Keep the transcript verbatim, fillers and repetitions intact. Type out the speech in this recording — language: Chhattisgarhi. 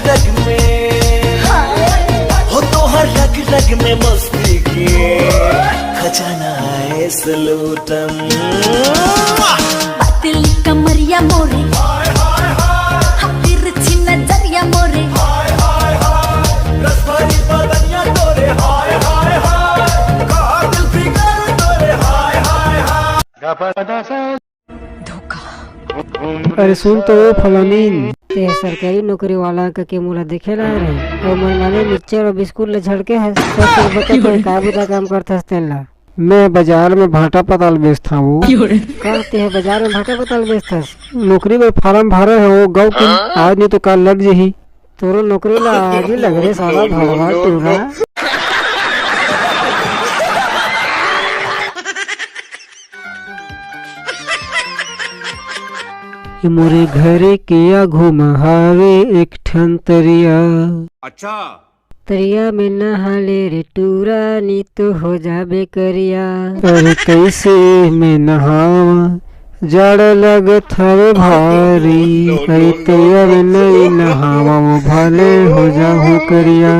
रग में, हो तोहर रग रग में मस्ती के खजाना है सलूटम। पतली कमरिया मोरे, तिरछी नजरिया मोरे। धोखा। अरे सुन तो, ओ फलानीन, ते सरकारी नौकरी वाला कके मोला देखे ला रहे, अउ मनमाने मिक्सचर अउ बिस्कुट ले झड़के हस। सच सच बता, तैं का बुता काम करथस तेन ला? मैं बाजार में भाटा पताल बेचथंव। का तेह बाजार में भाटा पताल बेचथस? नौकरी बर फारम भरे हंव, गव कि आज नहीं तो काल लग जही। तोरो नौकरी ला आज ही लग रे साला भड़वा टूरा। ये मोरे घरे के आघू म हावे एक ठन तरिया। अच्छा। तरिया में नहा ले रे टूरा, नी तो हो जाबे करिया। अरे कैसे मैं नहावा, जाड़ लगत हवे भारी। अरे तरिया में नहीं नहावा, वो भले हो जाहूं करिया।